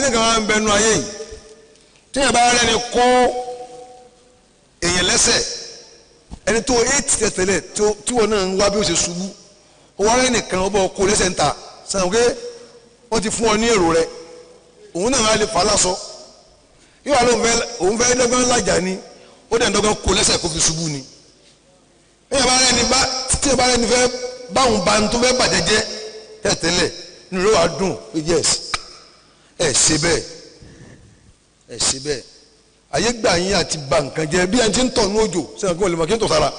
Kíni kan máa ń bẹnu ayé yìí tíyẹn bá rẹ́ni kó èèyàn lẹ́sẹ̀ ẹni tó eight tẹ̀tẹ̀lẹ̀ tí wọn náà ń wá bí ó ṣe ṣubú ó wá rẹ́ni kan ó bọ̀ kó lẹ́sẹ̀ ń ta sàn pé wọ́n ti fún ọ ní èrò rẹ òun náà lè fà á lásọ yíwá ló òun fẹ́ dọ́gbọ́n lájà ni ó dẹ̀ ń dọ́gbọ́n kó lẹ́sẹ̀ kó fi ṣubú ni tíyẹn bá rẹ́ni bá tíyẹn bá rẹ́ni fẹ́ báwọn ba tó fẹ́ bàjẹ́ jẹ́ tẹ̀tẹ̀lẹ̀ nínú ló wà dùn pé yes ẹ ṣe bẹ́ẹ̀ ẹ ṣe bẹ́ẹ̀ ayé gbà yín àti ba nǹkan jẹ́ bí ẹni tí ń tọ̀ ní òjò sẹ́wọ̀n kí wọ́n lè mọ̀ kí ń tọ̀ sára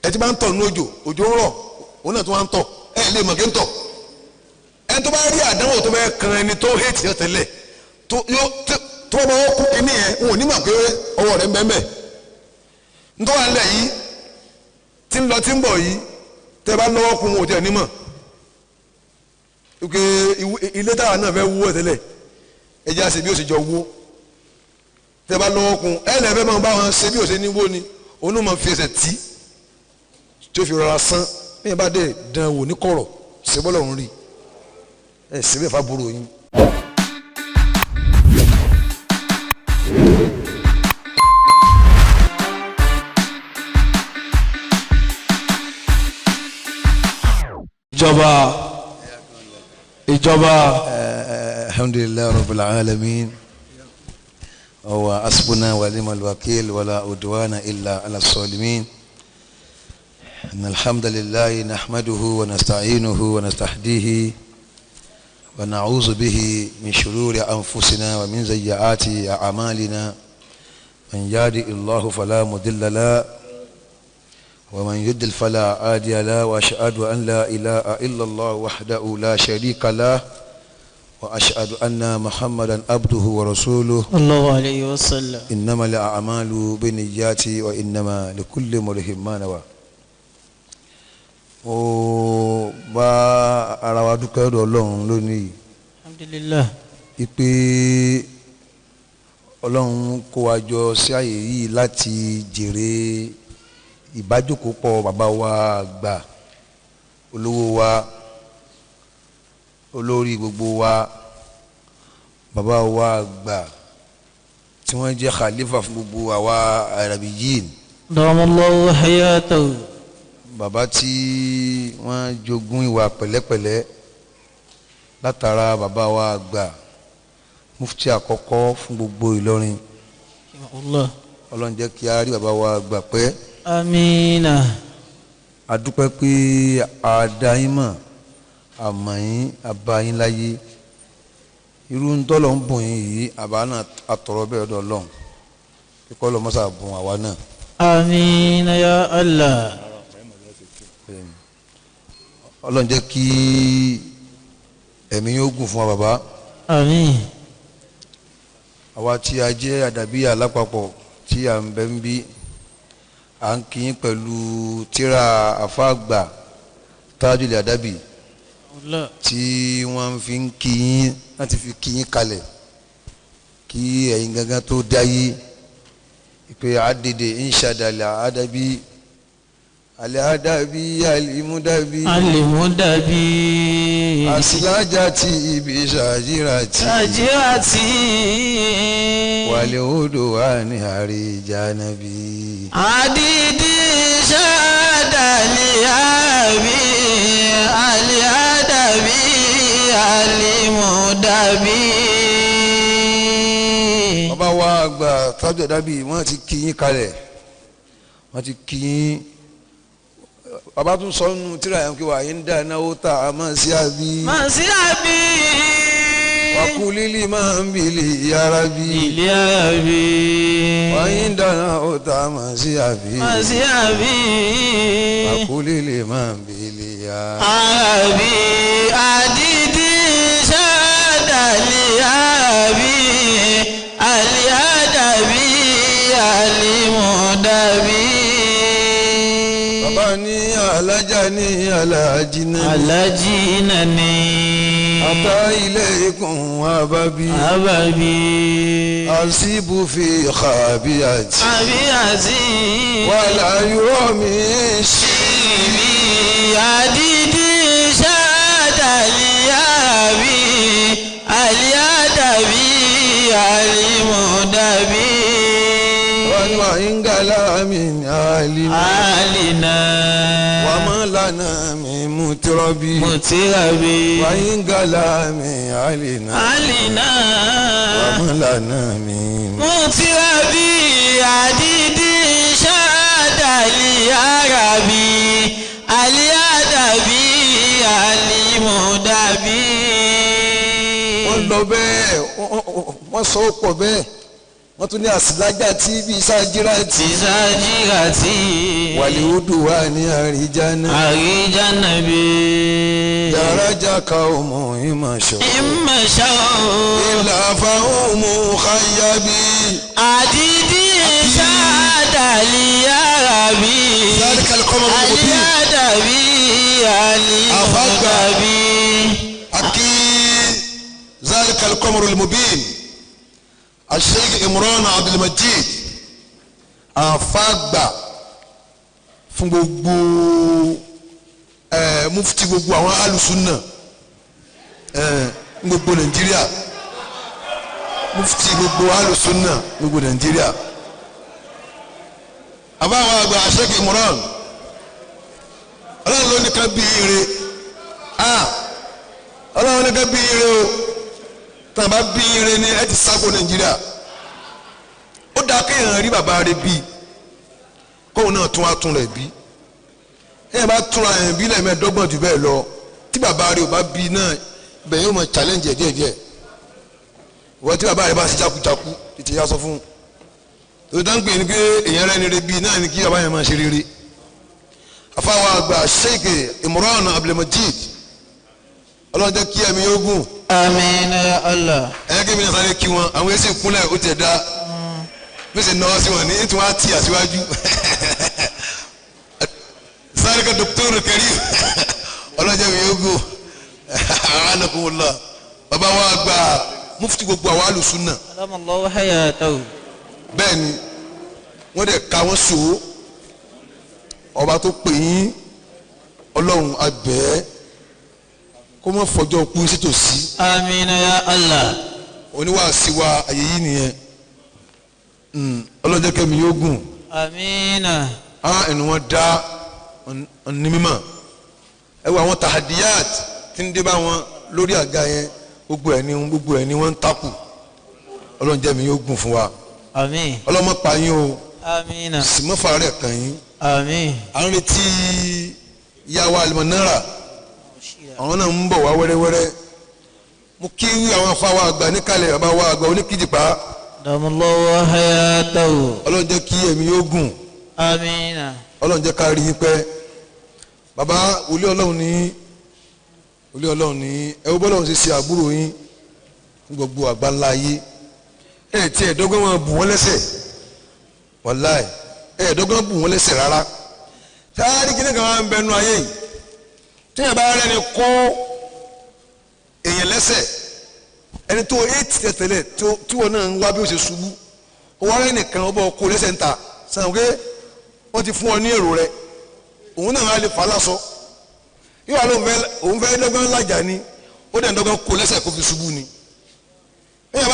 ẹ ti bá ń tọ̀ ní òjò òjò ń rọ̀ òun náà tó wá ń tọ̀ ẹ lè mọ̀ kí ń tọ̀ ẹni tó bá rí àdánwò tó bá kan ẹni tó hate yẹn tẹ́lẹ̀ tó tó bá wọ́n kú kíní yẹn wọn ò ní mọ̀ pé ọwọ́ rẹ̀ ń bẹ́ẹ̀ mẹ́ ntọ́wà ńlẹ̀ yìí tí ń lọ tí ń bọ̀ yìí tẹ́ bá lọ́wọ́ kún wọn ò tẹ̀ ní mọ̀ ilé táwa náà fẹ́ wú ẹ̀ tẹ́lẹ̀ ẹ jẹ́ àṣẹ bí ó ṣe jọ wó tẹ́ bá lọ́wọ́ kun ẹ lẹ́ fẹ́ máa bá wọn ṣe bí ó ṣe ní wó ni òun náà máa fi ẹsẹ̀ tí tí ó fi rọra sán bí yẹn bá dé dán wò ní kọ̀rọ̀ ṣe bọ́lọ̀ ń rí ẹ ṣe bẹ́ẹ̀ fábúrò yín. Ìjọba. Alhamdulillahi rabbil alamin wa asbuna wa ni'mal wakil wala udwana illa ala salimin innal hamdalillahi nahmaduhu wa nasta'inuhu wa nastahdihi wa na'udhu bihi min shururi anfusina wa min sayyiati a'malina man yahdihillahu fala mudilla lahu wa man yudlil fala hadiya lahu wa ashhadu an la ilaha illa Allah wahdahu la sharika lahu wa ashhadu anna Muhammadan abduhu wa rasuluhu sallallahu alayhi wa sallam. Innamal a'malu binniyati wa innama likulli imri'in ma nawa. Ó bá ara wa dúpẹ́ lọ́dọ̀ Ọlọ́run lónìí. Alhamdulillah. Ipe Ọlọ́run kó wa jọ sí àyè yìí láti jèrè ìbájókòó pọ̀ bàbá wa àgbà olówó wa olórí gbogbo wa bàbá wa àgbà tí wọ́n jẹ́ khalifa fún gbogbo àwa Arabiyin. Damallahu hayatahu. Bàbá tí wọ́n jogún ìwà pẹ̀lẹ́pẹ̀lẹ́ látara bàbá wa àgbà mufti àkọ́kọ́ fún gbogbo Ìlọrin. Ọlọ́run jẹ́ kí a rí bàbá wa àgbà pẹ́. Amina. A dúpẹ́ pé a dá yín mọ̀ àmọ́ yín àbá yín láyé irú ń tọ́lọ̀ ń bùn yín yìí àbá náà àtọ̀rọ̀ bẹ́ẹ̀ ọ̀dọ̀ Ọlọ́run kíkọ́ lọ mọ́sà bùn àwa náà. Amina ya Allah. Ọlọ́run jẹ́ kí ẹ̀mí yóò gùn fún wa bàbá. Àmín. Àwa tí a jẹ́ àdàbíyà lápapọ̀ tí à ń bẹ ń bí à ń kí yín pẹ̀lú tíra àfáàgbà Tajul Adabi tí wọ́n fi ń kí yín láti fi kí yín kalẹ̀ kí ẹ̀yin gangan tó dáyé ìpè àdèdè ìṣàdàlẹ̀ àdàbí alẹ́ àdàbí alimudabi alimudabi asilaja ti ibi ṣàjírà tí ṣàjírà tí wàlẹ̀ odò wà ní àríjànàbí. àdìdì ṣàdàlẹ̀ àbí alẹ́ àdàbí alimudabi. Bàbá wa àgbà Tajul Adabi wọ́n ti kí yín kalẹ̀ wọ́n ti kí yín. Bàbá tún sọ nù tíra yẹn kí wà yín dáná ó ta àmọ́ sí àbí. Mọ̀ sí àbí. Wàkúlílì máa ń bìlì yàrá bí. Ìlí àbí. Wà yín dáná ó ta àmọ́ sí àbí. Mọ̀ sí àbí. Wàkúlílì máa ń bìlì yàrá. Àbí àdìdí ṣáàdàlì àbí àlì àdàbí àlìmọ̀dàbí. Bàbá ní alájà ní alájí náà. Alájí náà ni. Ata ilé ikùn àbábí. Àbábí. Àṣìbù fi xàbí àti. Àbí àti. Wàlá yóò mi ṣí. Ṣìbí àdìdí ṣáàdàlì àbí àlì àdàbí. gala min alina. Alina. Wa ma lana min mutirabi. Mutirabi. Wa in gala min alina. Alina. Wa ma lana min mutirabi. Adidi shadali arabi. Aliadabi alimudabi. Wọ́n lọ bẹ́ẹ̀, wọ́n sọ ó pọ̀ bẹ́ẹ̀, wọ́n tún ní àsìlájà tí bí sájírà tí. Sájírà tí. Wàlíwúdù wà ní àríjánà. Àríjánà bí. Dàrájà ka ọmọ ìmọ̀ṣọ́. Ìmọ̀ṣọ́. Ìlàfà ọmọ káyábí. Àdìdí sádàlì àràbí. Àlíyádàbí àlímọ̀dàbí. Akí ذلك القمر المبين الشيخ Imran Abdulmajid àfàgbà fún gbogbo mufti gbogbo àwọn alùsùnà gbogbo Nàìjíríà, mufti gbogbo alùsùnà gbogbo Nàìjíríà, àbáwọn àgbà Sheikh Imran Ọlọ́run ló ní ká bí ire, Ọlọ́run ní ká bí ire o, tí a bá bí ire ni ẹ ti sáko Nàìjíríà. Ó dáa kéèyàn rí bàbá rẹ bí kóun náà tún wá tún rẹ bí, èèyàn bá túnra ẹ̀ bí lẹ́ẹ̀mẹ́ẹ̀dọ́gbọ̀n jù bẹ́ẹ̀ lọ, tí bàbá rẹ ò bá bí náà bẹ́ẹ̀ yóò mọ challenge ẹ̀ díẹ̀díẹ̀. Ìwọ tí bàbá rẹ bá ṣe jákujáku tètè yá sọ fún un tó dá ń pè ní pé èèyàn rẹ ni rẹ bí náà ni kí bàbá yẹn máa ṣe rere. Afáwọn àgbà Sheikh Imran Abdulmajid, Ọlọ́run jẹ́ kí ẹ̀mí yóò gùn. Àmín ya Allah. Ẹ kí mi náà sáré kí wọn, àwọn èsì ìkúnlẹ̀ ó tiẹ̀ dá bí ó ṣe náwó sí wọn ní tí wọ́n á tì àṣíwájú. Sáré ka Dr. Karim, Ọlọ́run jẹ́ mi yóò gùn. Anakumullah. Bàbá wa gba mufti gbogbo àwọn alùsùnà. Adamallahu hayatahu. Bẹ́ẹ̀ ni wọ́n dẹ̀ ka wọ́n so ọba tó pè yín Ọlọ́run abẹ́ kó má fọjọ́ kú sítòsí. Àmín ya Allah. Oníwàásí wa àyè yìí nìyẹn, Ọlọ́run jẹ́ kẹ́mi yóò gùn. Àmín. Á ẹnu wọn dá ní mímọ́, ẹ wo àwọn tahadiyat tí ń dé bá wọn lórí àga yẹn, gbogbo ẹ̀ ni wọ́n ń takù. Ọlọ́run jẹ́ mi yóò gùn fún wa. Àmín. Ọlọ́run má pa yín o. Àmín. Sì má fa rẹ̀ kàn yín. Àmín. À ń retí ìyá wa Almanara, àwọn náà ń bọ̀ wá wẹ́rẹ́wẹ́rẹ́. Mo kí àwọn afáwa àgbà níkàlẹ̀, bàbá wa àgbà oníkìjìpá. Damallahu hayatahu. Ọlọ́run jẹ́ kí ẹ̀mí yóò gùn. Àmín. Ọlọ́run jẹ́ ká rí yín pẹ́. Bàbá wòlíì Ọlọ́run ní, wòlíì Ọlọ́run ní, ẹ wo bọ́lọ́run ṣe ṣe àbúrò yín ní gbogbo àgbáńlá ayé. Ẹ tí ẹ̀ẹ́dọ́gbọ́n wọn bù wọ́n lẹ́sẹ̀, wàláì ẹ̀ẹ́dọ́gbọ́n bù wọ́n lẹ́sẹ̀ rárá. Sáárì kí ni kàn máa ń bẹnu ayé yìí tí yàrá bá rẹ́ni kó èèyàn lẹ́sẹ̀, ẹni tó eight tẹ̀tẹ̀lẹ̀ tí wọn náà ń wá bí ó ṣe ṣubú, ó wá rẹ́ni kan ó bọ̀ kó lẹ́sẹ̀ ń ta sàn pé wọ́n ti fún ọ ní èrò rẹ, òun náà wá lè fà lásọ yóò wá lóun fẹ́ dọ́gbọ́n lájà ni, ó dẹ̀ dọ́gbọ́n kó lẹ́sẹ̀ kó fi ṣubú ni. Tí yàrá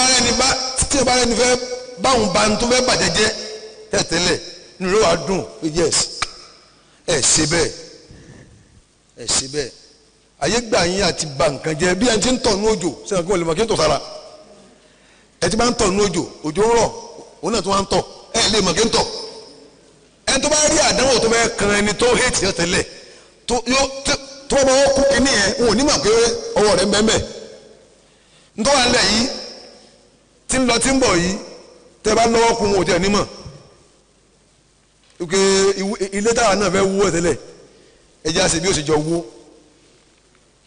bá rẹ́ni fẹ́ báwọn ba tó fẹ́ bàjẹ́ jẹ́ tẹ̀tẹ̀lẹ̀ nínú ló wà dùn pé yes ẹ ṣe bẹ́ẹ̀, ẹ ṣe bẹ́ẹ̀. Ayé gbà yín àti ba nǹkan jẹ́ bí ẹni tí ń tọ̀ ní òjò sẹ́wọ̀n kí wọ́n lè mọ̀ kí ń tọ̀ sára. Ẹ ti bá ń tọ̀ ní òjò, òjò ń rọ̀, òun náà tó wá ń tọ̀, ẹ lè mọ̀ kí ń tọ̀. Ẹni tó bá rí àdánwò tó bá kan ẹni tó hate yẹn tẹ́lẹ̀ tó bá wọ́n kú kínní yẹn, wọn ò ní mọ̀ pé ọwọ́ rẹ̀ ń bẹ́ẹ̀ bẹ́ẹ̀. Ntọ́ wà nílẹ̀ yìí tí ń lọ tí ń bọ̀ yìí, tẹ́ bá lọ́wọ́ kún wọn ò tẹ̀ ní mọ̀. Ilé táwa náà fẹ́ wú ẹ̀ tẹ́lẹ̀, ẹ jẹ́ àṣẹ bí ó ṣe jọ wó.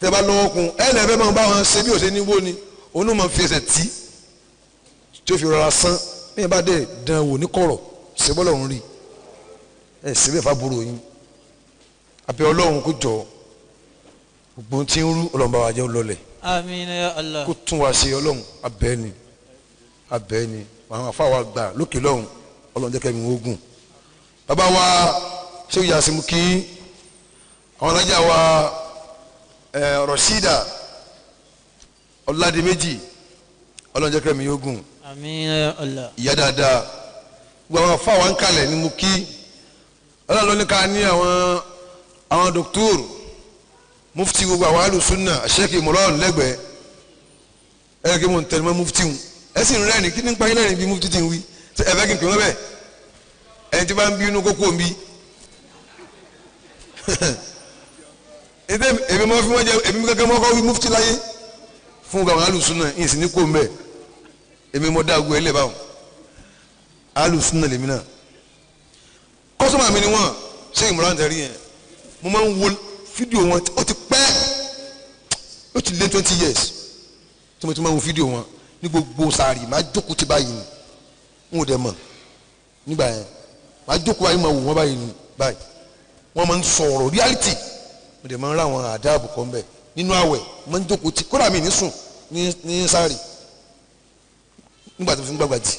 Tẹ́ bá lọ́wọ́ kun ẹ lẹ́fẹ́ máa bá wọn ṣe bí ó ṣe ní wó ni, òun náà máa fi ẹsẹ̀ tí tí ó fi rọra sán. Bí yẹn bá dẹ̀ dán wò ní kọ̀rọ̀ ṣe bọ́lọ̀ ń rí ẹ ṣe bẹ́ẹ̀ fábúrò yín. Àbẹ̀ Ọlọ́run kó jọ gbogbo tí ń rú Ọlọ́run bá wa jẹ́ lọlẹ̀. Àmín ya Allah. Kó tún wa ṣe Ọlọ́run, abẹ́ ni abẹ́ ni àwọn afáwa gbà lókè lọ́hùn, Ọlọ́run jẹ́ kẹ́mi ogun. Bàbá wa ṣé ìyá sí mu kí àwọn alájà wa Rọ̀ṣídà Ọ̀làdìmẹ́jì, Ọlọ́run jẹ́ kẹ́mi ogun. Àmín ya Allah. Ìyá dáadáa Gbogbo àwọn afọ àwọn kalẹ̀ ni mo kí. Ọlọ́run ló ní ká ní àwọn dòkítọ́rù mufti gbogbo àwọn alùsùnà Sheikh Imran lẹ́gbẹ̀ẹ́. Ẹ kí mo ń tẹnumọ́ mufti ń ẹ sì ń rẹ́rìn kí ní pa yín lẹ́rìn bí mufti ti ń wí ẹ fẹ́ kí n pè wọ́n bẹ́ẹ̀ ẹni tí bá ń bínú kókó ń bí. Èmi mọ́ fi wọ́n jẹ èmi kankan mọ́ kọ́ wí mufti láyé fún gbogbo àwọn alùsùnà yìí sì ní kó ń bẹ́ẹ̀ èmi mọ́ dáa gbọ́ ẹ lẹ́ báwọn alùsùnà lèmi náà kọ́sọ́mà mi ni wọ́n Sheikh Imran tẹ̀rí yẹn mo máa ń wo fídíò wọn ó ti pẹ́ ó ti lé 20 years tí mo ti máa ń wo fídíò wọn ní gbogbo sàárì máa jókòó ti báyìí ni n ò dẹ̀ mọ̀ nígbà yẹn máa jókòó báyìí máa wò wọ́n báyìí ni báyìí wọ́n máa ń sọ̀rọ̀ reality mo dẹ̀ máa ń rà àwọn àdáàbò kan bẹ̀ nínú àwẹ̀ máa ń jókòó ti kódà mi ní sùn ní sàárì nígbà tí mo fi ń gbàgbà jì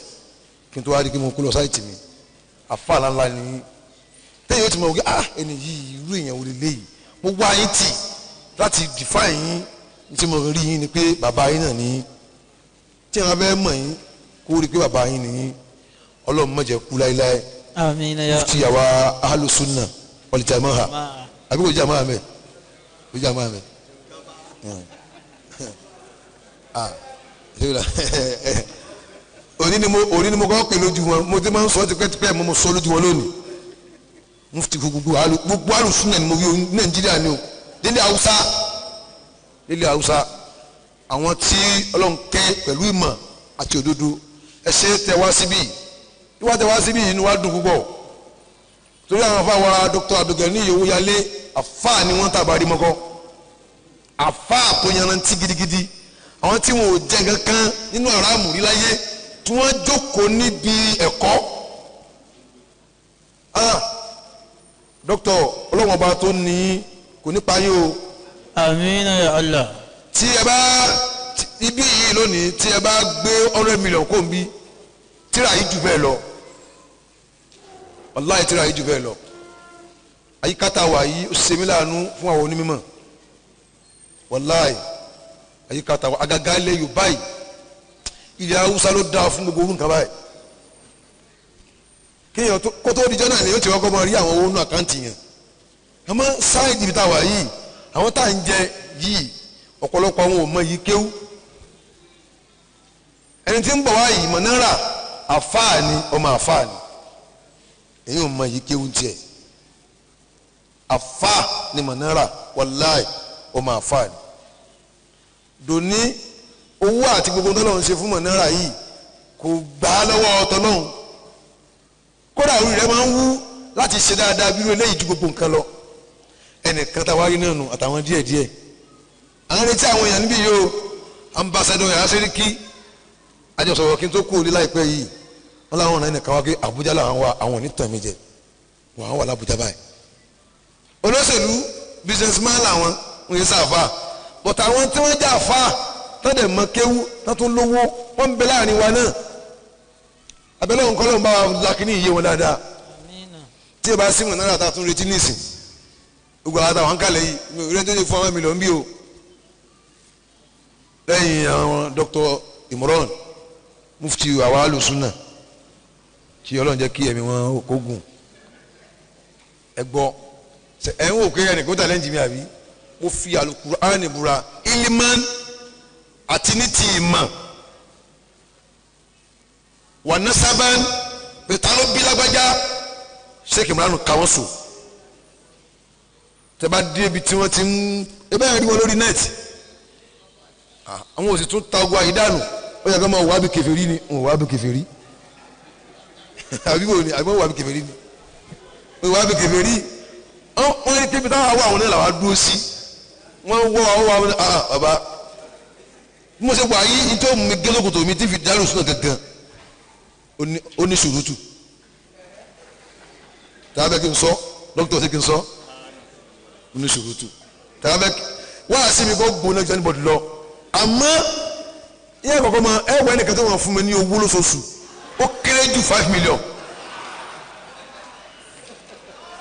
kí n tó wá rí kí mo kó lọ sáìtì mi àfa ńláńlá ni tẹ́yìn ó ti mọ̀ wípé ah ẹni yìí irú èèyàn wò lélẹ́yìí mo wá yín tì láti define yín tí mo rí yín ni pé bàbá yín náà ní tí wọn bẹ mọ̀ yín kó rí pé bàbá yín ní Ọlọ́run má jẹ́ kú láéláé. Àmín ya. Ti àwa alùsùnà wal jamaa àbí kò jamaa mẹ kò jamaa mẹ òní ni mo kọ́ pè lójú wọn mo ti máa ń sọ tipẹ́tipẹ́ mo sọ lójú wọn lónìí mufti gbogbo alùsùnà ni mo wí Nàìjíríà ni o délé Haúsá délé Haúsá àwọn tí Ọlọ́run kẹ́ pẹ̀lú ìmọ̀ àti òdodo ẹ ṣe tẹ wá síbí ìwà tẹ wá síbí inú wa dùn púpọ̀ torí àwọn afa wa Dr. Abdulgani Owóyalé afa ni wọ́n tàbá rí mọ́kọ́ afa tó yanrantí gidigidi àwọn tí wọn ò jẹ kankan nínú aráàmù rí láyé tí wọ́n jókòó níbi ẹ̀kọ́. Dr. Ọlọ́run ọba tó ní kò ní pa yín o. Àmín ya Allah. Tí ẹ bá ibi yìí lónìí tí ẹ bá gbé 100 million kó n bí tíra yìí jù bẹ́ẹ̀ lọ wàláhì tíra yìí jù bẹ́ẹ̀ lọ. Àyíká tá wà yìí ó ṣe mí láàánú fún àwọn onímọ̀ wàláhì àyíká tá wà àgàgà ilẹ̀ Yorùbá yìí ilẹ̀ Haúsá ló dáa fún gbogbo orú nǹkan báyìí kéèyàn kó tó dijọ́ náà ni yóò ti kọ́kọ́ máa rí àwọn owó nínú àkáǹtì yẹn àmọ́ sáìdì ibi tá a wà yìí àwọn tá à ń jẹ yìí ọ̀pọ̀lọpọ̀ àwọn ò mọ yìí kéwú ẹni tí ń bọ̀ wá yìí mọ̀ náírà àfáà ni ọmọ àfáà ni èyí ò mọ yìí kéwú tiẹ̀ àfáà ni mọ̀ náírà wàláì ọmọ àfáà ni dòní owó àti gbogbo tọ́lọ́run ṣe fún mọ̀ náírà yìí kò gbà á lọ́wọ́ tọ́lọ́run kódà orí rẹ máa ń wú láti ṣe dáadáa bí irú eléyìí ju gbogbo nǹkan lọ ẹnìkan tá a wá rí náà nù àtàwọn díẹ̀ díẹ̀ à ń retí àwọn èèyàn níbí yìí o ambassadọ yàrá sẹ́ríkì àjọsọ̀rọ̀ kí n tó kú òní láìpẹ́ yìí wọ́n láwọn ọ̀nà ẹnìkan wá pé Àbújá làwọn wà àwọn ò ní tàn mí jẹ wọ́n wà lábújá báyìí olóṣèlú businessman làwọn ń yẹ sáfà but àwọn tí wọ́n jẹ́ àfà tán dẹ̀ mọ kéwú tán tún lówó wọ́n ń bẹ láàrin wa náà abẹ́lẹ́ òun kọ́lọ́n bá wa lakini iye wọn dáadáa tí ẹ bá símù náírà tá a tún retí nísìn gbogbo àwọn àtàwọn kàlẹ́ yìí mi ò rí ẹni tó lè fún àwọn mílíọ̀nù bí o lẹ́yìn àwọn Dr. Imran mufti àwa alùsùnà tí Ọlọ́run jẹ́ kí ẹ̀mí wọn kó gùn ẹ gbọ́ ẹ ń wò pé ẹnì kó tà lẹ́yìn jìmí àbí mo fi Al-Qur'ani búra iliman àti ní ti ìmọ̀ wà nasaban pẹ̀tà ló bí lágbájá Sheikh Imran kàwọn sùn tẹ bá dé ibi tí wọ́n ti ń ẹ bẹ́ẹ̀ rí wọn lórí nẹ́ẹ̀tì àwọn òsì tún ta ogun àyídànù ó yẹ kó máa wà bí kèfèrí ni òun wà bí kèfèrí àbí wò ni àbí wọ́n wà bí kèfèrí ni òun wà bí kèfèrí wọ́n ní kébi táwọn àwọn àwọn náà làwọn dúró sí wọ́n wọ́ àwọn àwọn ah bàbá bí mo ṣe wà yí ní tó mi gẹ́lókòtò mi tí fi dárò sínú gangan ó ní sùúrùtù tàbí kí n sọ dókítà sí kí n sọ ó ní sùúrùtù tàbí wá sí mi kó gbóná jẹ́ níbọ̀dì lọ àmọ́ yẹ kọ̀kọ́ ma ẹ wọ ẹnìkan tó wọn fún mi ní owó lóṣooṣù ó kéré ju 5 million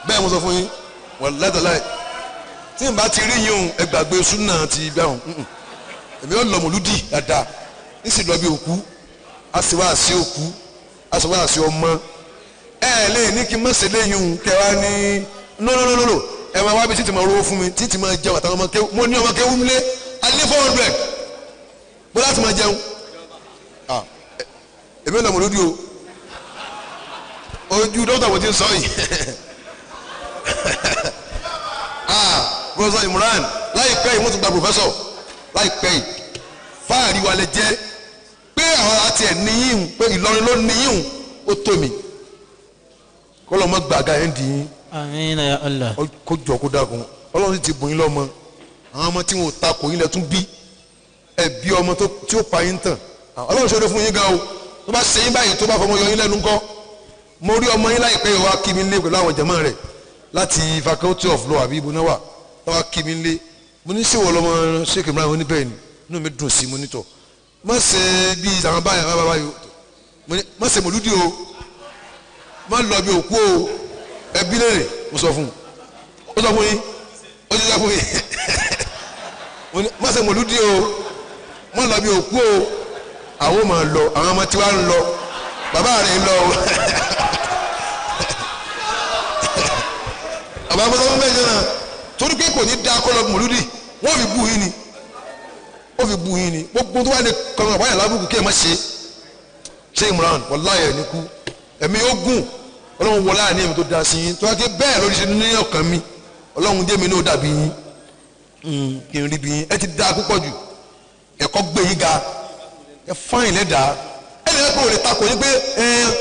bẹ́ẹ̀ mo sọ fún yín wàláhì tàláhì tí n bá ti rí yín o ẹ gbàgbé súnà ti gbà wọn èmi ò lọ mọ̀lúdì dáadáa n sì lọ bí òkú a sì wá sí òkú a sì wá sí ọmọ Ẹ lè ní kí n má ṣe léyìn kẹwàá ní no ẹ máa wá bí títí máa rówó fún mi títí máa jẹun àtàwọn ọmọ kéwú. Mo ní ọmọ kéwú nílé alẹ́ 400 bó láti máa jẹun. Èmi lọ́mọ lójú o, ojú dókítà mo ti ń sọ yìí. Professor Imran láìpẹ́ yìí wọ́n tún gba professor láìpẹ́ yìí. Fáàrí wa lè jẹ́ pé àwọn àti ẹ̀ níyìn pé Ìlọrin ló níyìn ó tó mi. Kọ́lọ́ mọ́ gbàgà ẹ̀ ń dì yín. Àmín ya Allah. Kó jọ kó dákun. Ọlọ́run ti bùn yín lọ́mọ. Àwọn ọmọ tí wọn ò takò yín lẹ tún bí. Ẹ bí ọmọ tí ó pa yín tàn. Ọlọ́run ṣe é fún yín gan o. Tó bá ṣe yín báyìí tó bá fọmọ yọ yín lẹ́nu ńkọ́. Mo rí ọmọ yín láìpẹ́ yìí wá kí mi lé pẹ̀lú àwọn jẹ̀mọ́ rẹ̀ láti faculty of law àbí ibo náà wà. Wá kí mi lé. Mo ní ṣèwọ lọmọ Sheikh Imran oníbẹ̀ẹ́ ni. Inú mi dùn sí mo nítọ̀. Má ṣe bí àwọn báyìí báyìí báyìí. Má ṣe mòlúdì o. Má lọ bí òkú o. Ẹbí lèrè mo sọ fún un. Ó sọ fún yín. Ó ti sọ fún yín. Má ṣe mòlúdì o. Má lọ bí òkú o. Àwọn máa lọ, àwọn ọmọ tiwa ń lọ. Bàbá rẹ̀ ń lọ o. Bàbá mi sọ fún bẹ́ẹ̀ náà. Torí pé kò ní da kọ́ lọ mòlúdì, wọ́n fi bú yín ni. Wọ́n fi bú yín ni. Gbogbo tó wà ní kọ́nà àbáyà lábùkù kí ẹ má ṣe. Ṣé Imran, wàláhì ẹ̀ ní kú. Ẹ̀mí ó gùn. Ọlọ́run wọlé àní ẹ̀mí tó da sí yín. Tó wá ké bẹ́ẹ̀ lórí ṣe ní ọkàn mi. Ọlọ́run dé mi ní ó dàbí yín. Kí n rí bí yín. Ẹ ti da púpọ̀ jù. Ẹ̀kọ́ gbé yín ga. Ẹ fáyìn lẹ́dàá. Ẹ lè kó o lè takò yín pé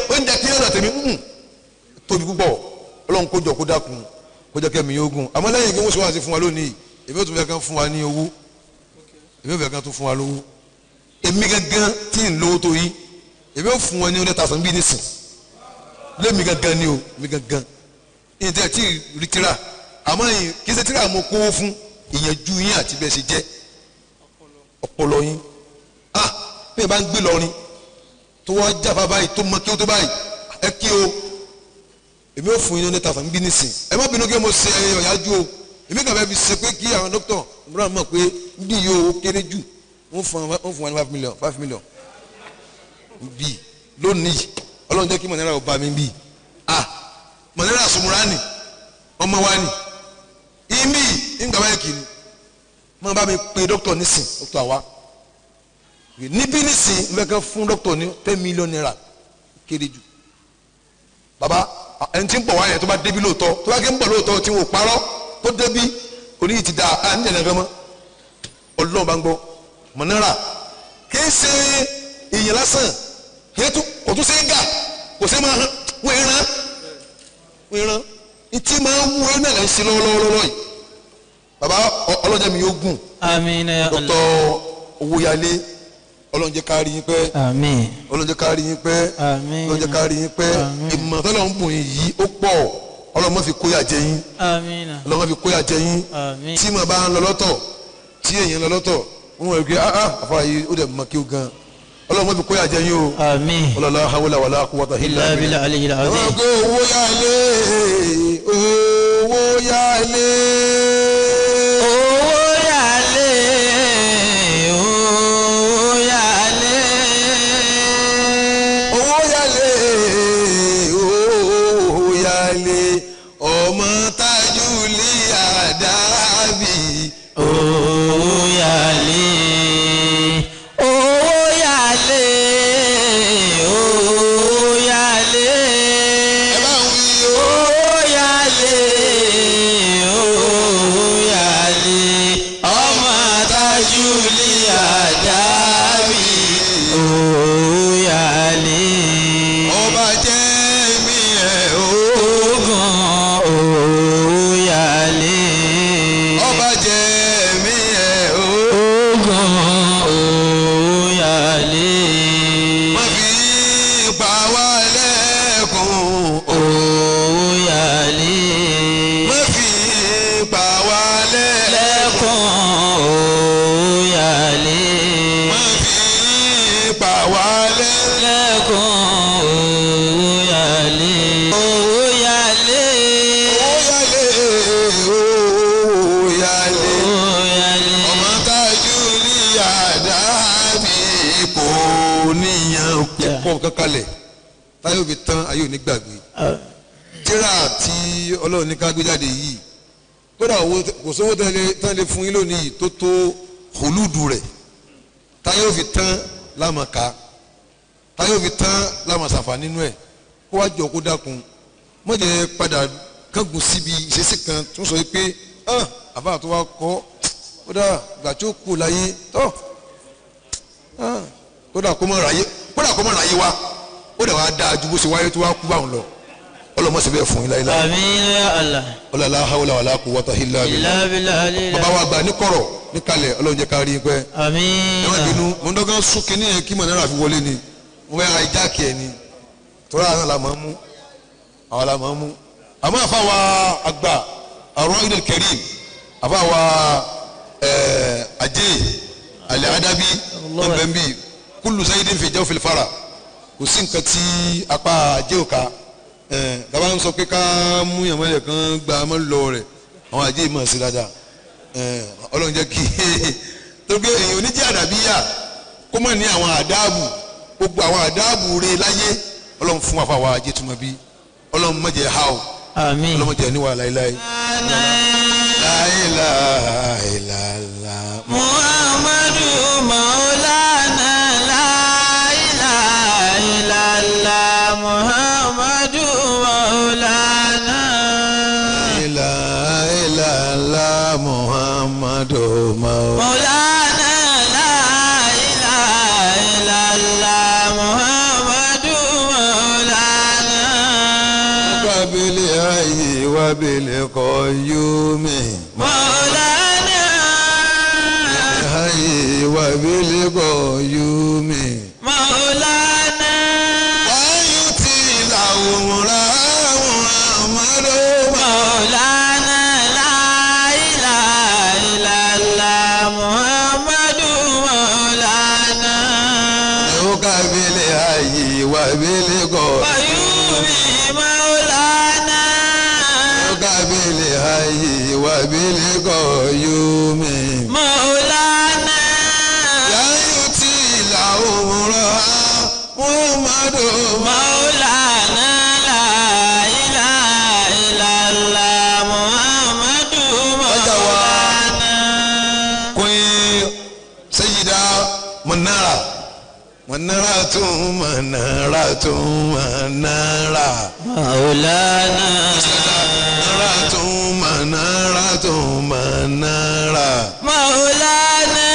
oúnjẹ kí lọ́dọ̀ tèmi tóbi púpọ̀. Ọlọ́run kó jọ kó dákun. Kó jẹ́ kẹ́mi yóò gùn. Àmọ́ lẹ́yìn kí wọ́n ṣe wá sí fún wa lónìí, èmi ò tún fẹ́ kán fún wa ní owó. Èmi ò fẹ́ kán tún fún wa lówó. Èmi gangan tí ń lówó tó yín, èmi ò fún wọn ní 100,000 bí nísìn. Lémi gangan ni o, èmi gangan. Ìyẹn tí ẹ tí rí tíra, àmọ́ kì í ṣe tíra mo kówó fún ìyẹnjú yín àti bẹ́ẹ̀ ṣe jẹ́. Ọpọlọ yín. Bí ẹ bá ń gbé lọrin, tó wá jáfa báyìí, tó mọ kí ó tó báyìí, ẹ kí o. Èmi ò fún yín ní 100,000 bí nísìn. Ẹ má bínú kí mo ṣe ọ̀yájú o. Èmi kàn fẹ́ fi ṣe pé kí àwọn dókítà mìíràn mọ̀ pé bí yóò kéré jù wọ́n fún wa ní 5 million 5 million bí lónìí. Ọlọ́run jẹ́ kí mọ̀nẹ́rà ò bá mi bí. Mọ̀nẹ́rà sùmùránì ọmọ wa ni ìmí ìgbà báyìí kìíní mọ̀ bá mi pe dókítà nísìn, dókítà wa níbí nísìn n fẹ́ kàn fún dókítà ní 10 million naira kéré jù. Bàbá ẹni tí ń bọ̀ wá yẹn tó bá débi lóòótọ́, tó bá ké ń bọ̀ lóòótọ́ tí wọ́n parọ́ tó débi oníyìí ti da à ń jẹ̀nà gan mọ́. Ọlọ́run bá ń gbọ́ mọ̀nẹ́rà kì í ṣe èèyàn lásán, kò tún ṣe é gà, kò ṣe máa hàn wọ́n ìran ìtì máa ń wú ẹ náà lẹ́ ń ṣe lọ́wọ́lọ́wọ́ yìí. Bàbá ọlọ́jẹ́ mi yóò gùn. Àmín ya Allah. Dr. Owóyálé ọlọ́run jẹ́ ká rí yín pẹ́. Àmín. Ọlọ́run jẹ́ ká rí yín pẹ́. Àmín. Ọlọ́run jẹ́ ká rí yín pẹ́. Ìmọ̀ tọ́lọ̀ ń bùn yìí ó pọ̀. Ọlọ́run má fi kóyà jẹ yín. Àmín. Ọlọ́run má fi kóyà jẹ yín. Àmín. Tí mo bá ń lọ lọ́tọ̀, tí èèyàn lọ lọ́tọ̀, wọ́n wọ̀ pé àfa yìí ó dẹ̀ mọ̀ kí ó gan. Ọlọ́run má fi kóyà jẹ yín o. Àmín. Ọlọ́run hawla wala quwwata illa billahi aliyyil azim. Owó yálé, owó yálé. Owó yálé, owó yálé. Owó yálé, owó yálé. Ọmọ Tajuli Àdábì. Owó yálé, owó yálé, owó yálé. Ẹ bá ń wí o. Owó yálé, owó yálé. Ọmọ Tajuli Àdábì. Owó yálé. Ọba jẹ́ mi ẹ̀ o. Ogun owó yálé. Ọba jẹ́ mi ẹ̀ o. Ogun owó yálé. Má fi pa wá lẹ́kùn. Owó yálé. Má fi pa wá lẹ́kùn. Lẹ́kùn owó yálé. Má fi pa wá lẹ́kùn. Lẹ́kùn owó yálé. Owó yálé. Owó yálé, owó yálé. Owó yálé. Ọmọ Tajuli Àdábì kò níyàn kọ́ kankanlẹ̀. Táyé òbí tán ayé ò ní gbàgbé. Tíra tí Ọlọ́run ní ká gbé jáde yìí kódà kò sówó tán lè fún yín lónìí tó tó hòlúdù rẹ̀. Táyé òbí tán lámàká, táyé òbí tán lámàṣàfà nínú ẹ̀. Kó wá jọ kó dákun mọ̀jẹ̀ padà kángun síbi ìṣesí kan tó sọ pé àbá tó wá kọ́ kódà gbà tí ó kú láyé tọ́ kódà kó mọ̀ ráyé, kódà kó mọ̀ ráyé wá, ó dẹ̀ wá dáa ju bó ṣe wáyé tó wá kú báwọn lọ. Ọlọ́mọ sì bẹ́ẹ̀ fún yín láyé. Àmín ya Allah. Ọlọ́lá hawla wàlá quwwata illa billah. Bàbá wa gbà ní kọ̀rọ̀ ní kalẹ̀, Ọlọ́run jẹ́ ká rí i pẹ́. Àmín. Ẹ má bínú, mo ń dọ́gán sún kínní yẹn kí mọ̀nàrà fi wọlé ni. Mo fẹ́ ra ìjáàkì ẹ̀ ni. Tọ́lá àwọn la máa ń mú. Àwọn la máa ń mú. Àmọ́ àfa wa àgbà Ar-Ra'il Karim, àfa wa Ajé Al-Adabi, ọ̀nbẹ̀nbí, kullu sayyidin fi jawfil fara. Kò sí nǹkan tí apá ajé ò ká. Bàbá ń sọ pé ká mú yàn mọ́lẹ̀ kan gba mọ́ lọ rẹ̀, àwọn ajé mọ̀ sí dáadáa. Ọlọ́run jẹ́ kí tó gbé èèyàn oníjẹ́ àdàbíyà kó mọ̀ ní àwọn àdáàbù, gbogbo àwọn àdáàbù rẹ̀ láyé. Ọlọ́run fún wa fáwọn ajé túmọ̀ bí. Ọlọ́run má jẹ́ ha o. Àmín. Ọlọ́run má jẹ́ níwà láéláé. La ilaha illallah. Muhammadu Maulana, la ilaha illallah, Muhammadu Maulana. La ilaha illallah, Muhammadu Maulana, la ilaha illallah, Muhammadu Maulana. Wabil hayyi wabil qayyumi. Maulana. Hayyi wabil qayyumi. Maulana. Wáyútì làwòrán Muhammadu. Maulana, la ilaha illallah, Muhammadu Maulana. Wabil hayyi wabil Qayyumi Maulana. Wabil hayyi wabil qayyumi. Maulana. Wáyútì làwòrán Muhammadu. Maulana, la ilaha illallah, Muhammadu Maulana. Queen Sayyida Manara, Manara tún Manara tún Manara. Maulana. Manara tún Manara tún Manara. Maulana.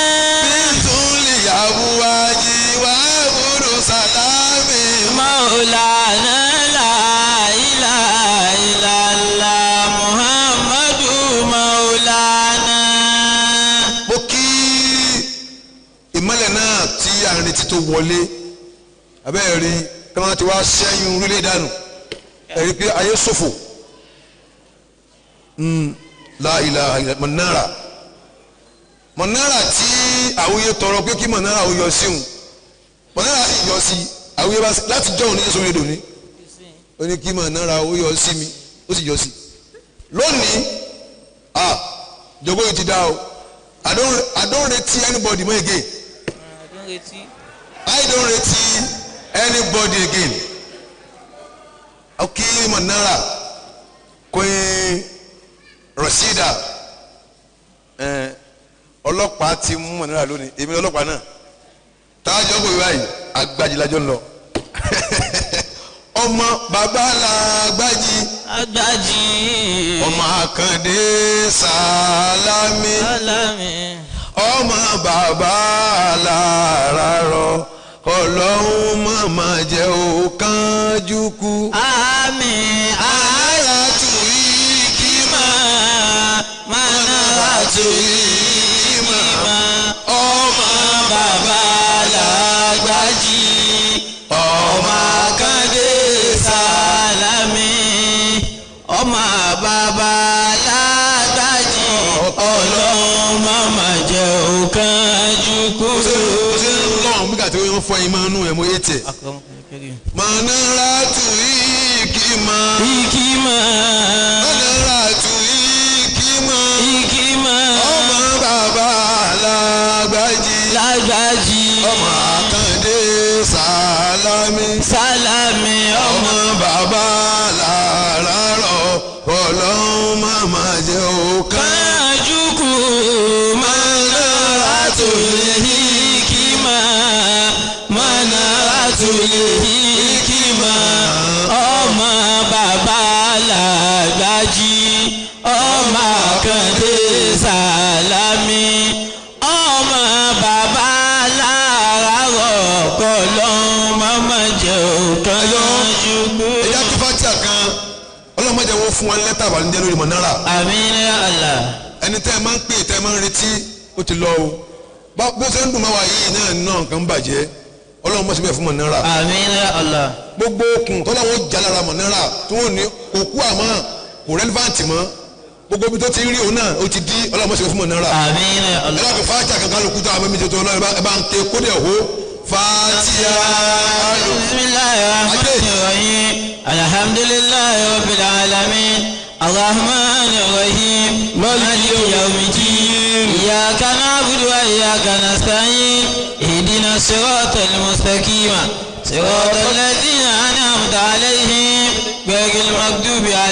Tún lè yàwó wájú wá wúrò sálámì. Maulana, la ilaha illallah, Muhammadu Maulana. Mo kí ìmọ̀lẹ̀ náà tí à ń retí tó wọlé abẹ́rẹ́ rí kí wọ́n ti wá ṣẹ́yún orílẹ̀ dànù ẹ̀rí pé ayé ṣòfò. La ilaha illa Manara, Manara tí àwòye tọrọ pé kí Manara ó yọ sí òun, Manara sì yọ sí àwòye bá láti jọ́ òní sórí èdò ní ó ní kí Manara ó yọ sí mi, ó sì yọ sí lónìí. Ah, jọ̀gbọ́n yìí ti dá o. I don't retí anybody more again. I don't retí anybody again. Okay, Manara, Queen Rashida, ọlọ́pàá ti mú Manara lónìí, èmi ọlọ́pàá náà. Tájọ́ kò wáyé, agbájí lájọ́ ń lọ. Ọmọ bàbá la gbájí. Agbájí. Ọmọ Àkàndé Sàlámì. Sàlámì. Ọmọ bàbá làrárọ, Ọlọ́run màmá jẹ́ ó kánjú kú. Àmín. Manara tù í Mà Manara tù í mà. Ọmọ Bàbá làgbájí. ọmọ Àkàndé Sàlámì. Ọmọ bàbá làgbájí. Ọlọ́run màmá jẹ́ ó kánjú kú. Ó ṣe ń lọ́rùn bí kàtí wọ́n fọ imá nú ẹ̀ mọ́ ètè. Manara tù í mà. Ìkímà. Manara tù í mà. Ìkímà. Ọmọ bàbá làgbájí. Làgbájí. Ọmọ Àkàndé Sàlámì. Sálámì. Sálámì ọmọ bàbá làárọ̀ ọlọ́run máma jẹ́ òkà. Kájúkù manaratul hikima manaratul hikima ọmọ bàbá làgbájí ọmọ Àkàndé Sàlámì ọmọ bàbá làárọ̀ kọlọ́n máma jẹ́ òkà. Kájúkù. Ẹ̀yà kí fatia kan ọlọ́mọdé wo fún wa lẹ́tà àbànújẹ́ lórí Manara. Àmín ya Allah. Ẹni tẹ́ ẹ máa ń pè tẹ́ ẹ máa ń retí ó ti lọ o. Bó ṣe ń dùn máa wà yìí náà náà nǹkan ń bàjẹ́ ọlọ́run mọ̀ síbẹ̀ fún Manara. Àmín ya Allah. Gbogbo okùn tọ́láwọ́ jalara Manara tí wọ́n ní kò kú àmọ́ kò rẹ́lífàǹtì mọ́ gbogbo ibi tó ti rí òun náà ó ti di ọlọ́run mọ̀ síbẹ̀ fún Manara. Àmín ya Allah. Ẹ láti fàájà kankan ló kú tó àwọn méjèèjì ọlọ́run ẹ bá ń ké kódé ẹ̀hó fàájà. Bismillahir rahmanir rahim. Alhamdulillahi rabbil alamin. Arrahmanir rahim. Maliki yawmiddin. Iyyaka na'budu wa iyyaka nasta'in. Ihdina siratal mustaqim. Siratal ladzina an'amta alayhim. Ghayril maghdubi alayhim.